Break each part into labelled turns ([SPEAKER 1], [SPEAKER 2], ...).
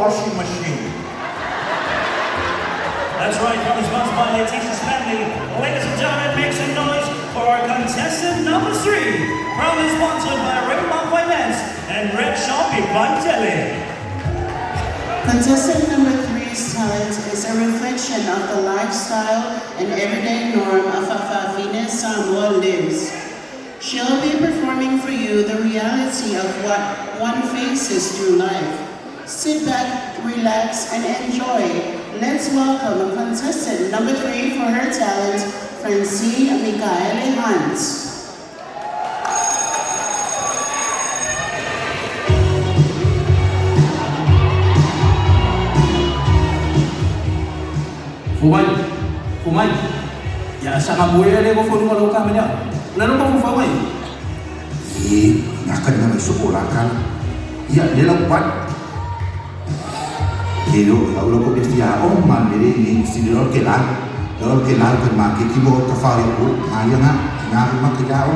[SPEAKER 1] washing machine.
[SPEAKER 2] That's right, proudly sponsored by Letitia's family. Ladies and gentlemen, make some noise for our contestant number 3. Proudly sponsored by Rainbow Finance and Red Sharpie Vantelli.
[SPEAKER 3] Contestant number 3's talent is a reflection of the lifestyle and everyday norm a Fa'afafine Samoa lives. She'll be performing for you the reality of what one faces through life. Sit back, relax, and enjoy. Let's welcome contestant number 3 for her talent, Francine Mikaele Hunt.
[SPEAKER 4] Fo mai, fo mai. Ia sanga moe le ko fo lo ka mea. Na lo ko fo mai.
[SPEAKER 1] E ngaka na mai so la kala. Ia le la pat. E lo la lo ko bestia o man le ni si lo ke la. Lo ke la ke ma ke ki mo ka fa ko ma ia nga nga ma ke ya o.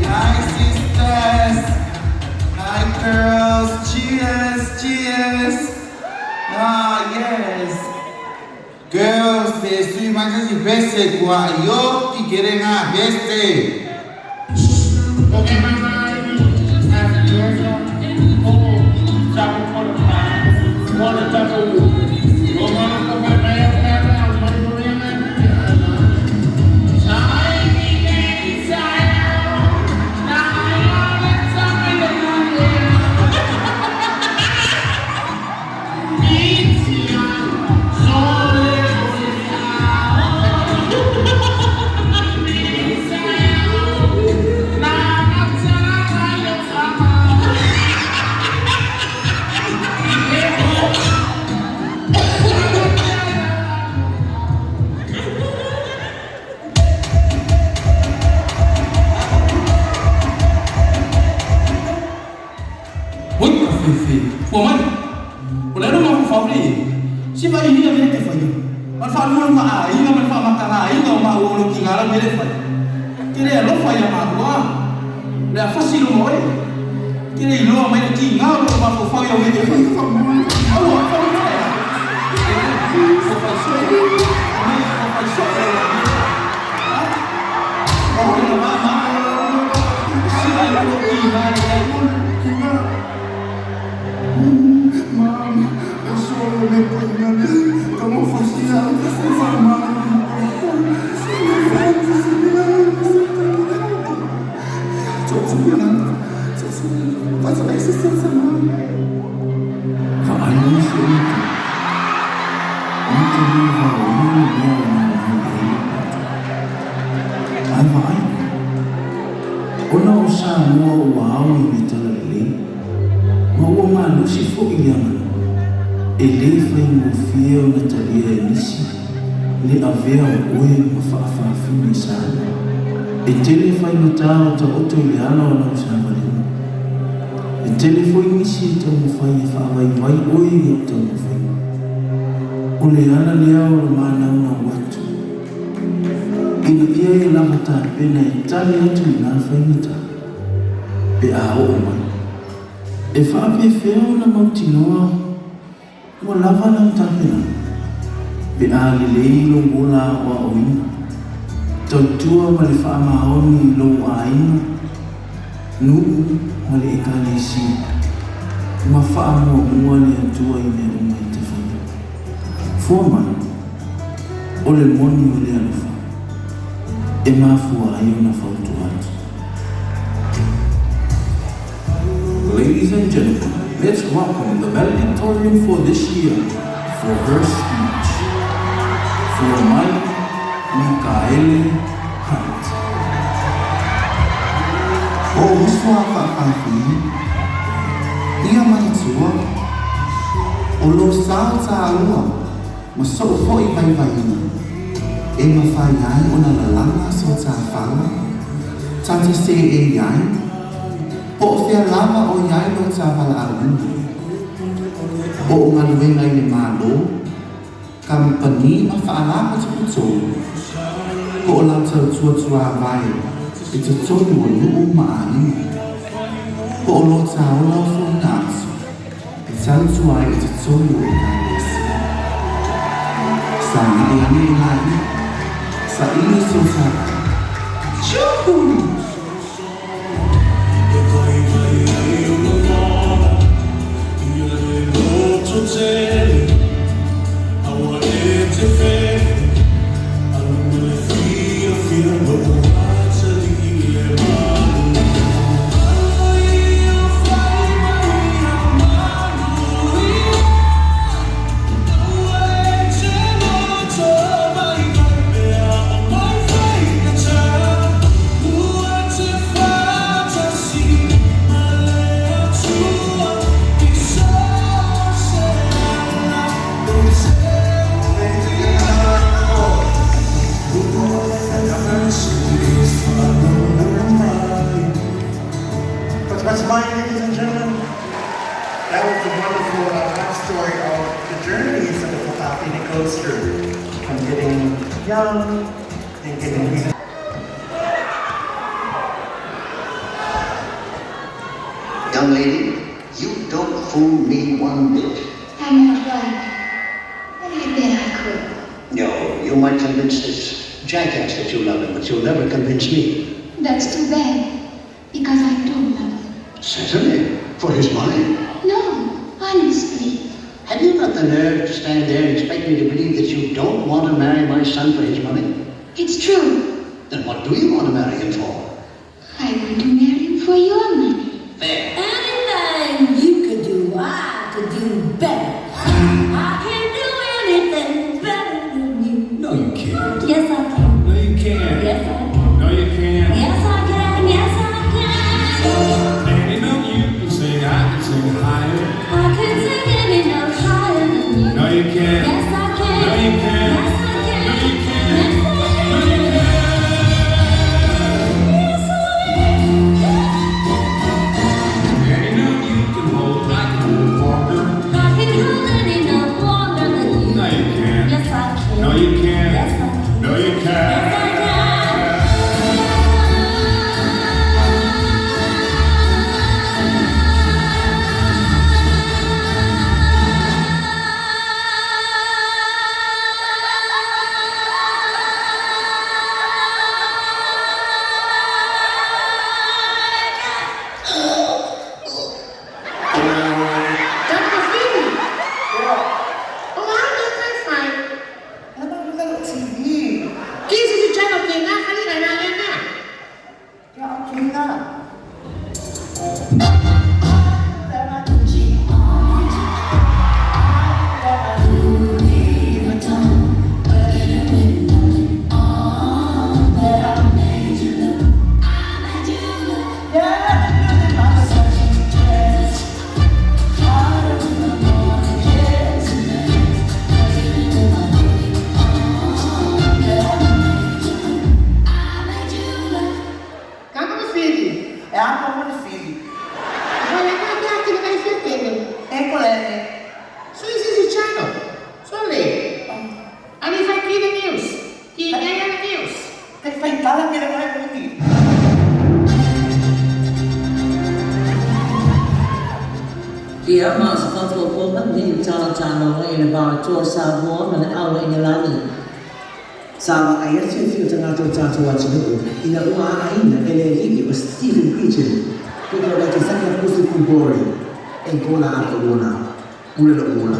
[SPEAKER 5] Hi sisters! Hi girls! Cheers! Cheers! Ah yes! Girls, te sui mai si bese kwa yo ki kere nga bese.
[SPEAKER 4] Oi ka fe fe. Fo mai. O le ma fo le. Si va ni me te fa yo. Ma fa mo ma a inga ma fa ma ka la inga ma o lo ki ngala me le fa. Ke le lo fa ya ma wa. Le a fa si lo mo e. Ke le lo ma le ki ngala lo ma fo fa yo me te fa. Au fa mo ya. Fo fa so. Me fo fa so. Ah. O le ma ma. Si va lo ki ngala le.
[SPEAKER 5] Mama, eu sou o meu Como fazia,
[SPEAKER 4] Ai vaai. Ona o sa mua ua au i le tala lelei. Ma ua malosi fo'i le aganuu. E lē faigofie ona talia e nisi le avea o oe ma fa'afafine Samoa. E tele faigata o ta'oto i le ala o lau savaliga. E tele fo'i nisi e taumafai e fa'avaivai oe i au taumafaiga. O le ala lea o le manaunau atu. Ina ia e lava tapena e tali atu i nā faigata. Pe a o'o mai. E fa'apefea ona mautinoa ua lava lau tapena. Pe a lelei lou ola a'oa'oina. Tautua ma le fa'amaoni i lou aiga, nu'u ma le ekalesia. Ma fa'amuamua le Atua i mea uma e te faia. Fua mai, o le moni o le alofa. E mafua ai ona fautua atu. Ladies and gentlemen, let's welcome the valedictorian for this year for her speech. Fuamai Mikaele Hunt.
[SPEAKER 5] O uso a fa'afafine, ia manatua, o lou sao tāua ma so'u fo'i vaivaiga, e mafai ai ona lalaga so tā fala, tā te sēʻei ai, po o fea lava o i ai lo tā valaauina. Po o galuega i le Mālō, kamupani ma fa'alapotopotoga, po o lau tautua tuāvae i totonu o nu'u ma aiga, po o lo tā ola ofoina atu, e tautua ai i totonu o Ekalesia. Sagai ane e laia, sa'ili so tā Tjuhu!
[SPEAKER 6] E vaivai ai o lagona ia le loto tele aua e te fefe alu ma le fiafia lou atalii le malu ai o fai mai a manuia aua e te loto vaivai pea o mai faigata ua te faatasi ma le Atua i so o se ala e te
[SPEAKER 7] That's mine, ladies and gentlemen. That was the wonderful life story of the journeys that the Fa'afafine goes through. From getting young and getting
[SPEAKER 8] Young lady, you don't fool me one bit.
[SPEAKER 9] I'm not blind. And I bet I could.
[SPEAKER 8] No, you might convince this jackass that you love him, but you'll never convince me.
[SPEAKER 9] That's too bad, because I do love him.
[SPEAKER 8] Certainly, for his money.
[SPEAKER 9] No, honestly.
[SPEAKER 8] Have you got the nerve to stand there and expect me to believe that you don't want to marry my son for his money?
[SPEAKER 9] It's true.
[SPEAKER 8] Then what do you want to marry him for?
[SPEAKER 9] I want to marry him for your money.
[SPEAKER 8] There.
[SPEAKER 10] Anything you could do, I could do better. I can do anything better than you.
[SPEAKER 6] No, you can't.
[SPEAKER 10] Yes, I can.
[SPEAKER 6] No, you can't.
[SPEAKER 10] Yes, I can.
[SPEAKER 6] No, you can't.
[SPEAKER 10] Yes, I can. Yes, I can.
[SPEAKER 6] Any note you can sing, I can sing higher.
[SPEAKER 10] I can sing any note higher than you.
[SPEAKER 6] No, you can't.
[SPEAKER 10] Yes, I can.
[SPEAKER 6] No, you can't.
[SPEAKER 10] Yes, I can.
[SPEAKER 6] No, you can't.
[SPEAKER 10] Yes, I can.
[SPEAKER 6] No, you can't.
[SPEAKER 10] Yes, I can.
[SPEAKER 6] Any note you can hold, I can hold longer.
[SPEAKER 10] I can hold any note longer than you.
[SPEAKER 6] No, you can't.
[SPEAKER 10] Yes, I can.
[SPEAKER 6] No, you can't.
[SPEAKER 10] Yes, I can.
[SPEAKER 6] No, you can't.
[SPEAKER 10] Yes, I can.
[SPEAKER 3] Dr. Phoebe! Oh, I don't know fine.
[SPEAKER 5] TV.
[SPEAKER 3] This is the channel thing. I can't
[SPEAKER 5] Ya, okay na.
[SPEAKER 3] Kama Phoebe.
[SPEAKER 5] É a mama filho.
[SPEAKER 3] Olha, aqui aqui na FT.
[SPEAKER 5] É colene.
[SPEAKER 3] So this is the channel. So le. And if I the news. Ki the news.
[SPEAKER 5] Kay fai tala ke le mai ni.
[SPEAKER 11] Ia ma sa whatua pōma, ni tala tānonga i le vātoa sa mua ma le awa i ngalani.
[SPEAKER 12] Sa wa ai atu whio tangata o tātou atunuu, ina ua aina e le liki o Stephen Preacher, ko ka wai te saka pusu kubori, e kola ata ona, ule lo ola.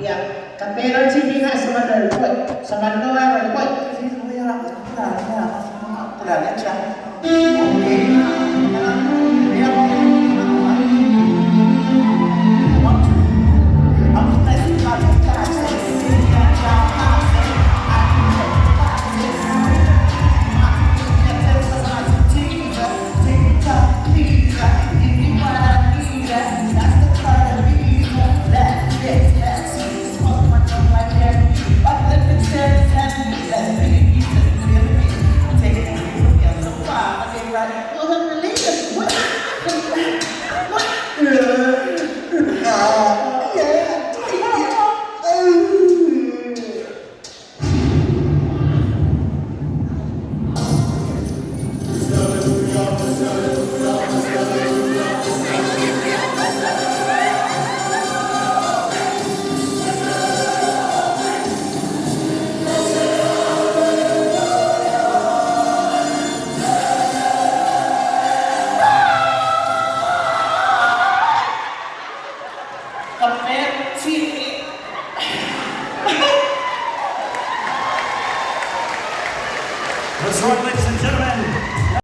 [SPEAKER 3] Ya, kapero TV nga sa manol ko. Sa manoa ko.
[SPEAKER 7] Po le a le a? Okay.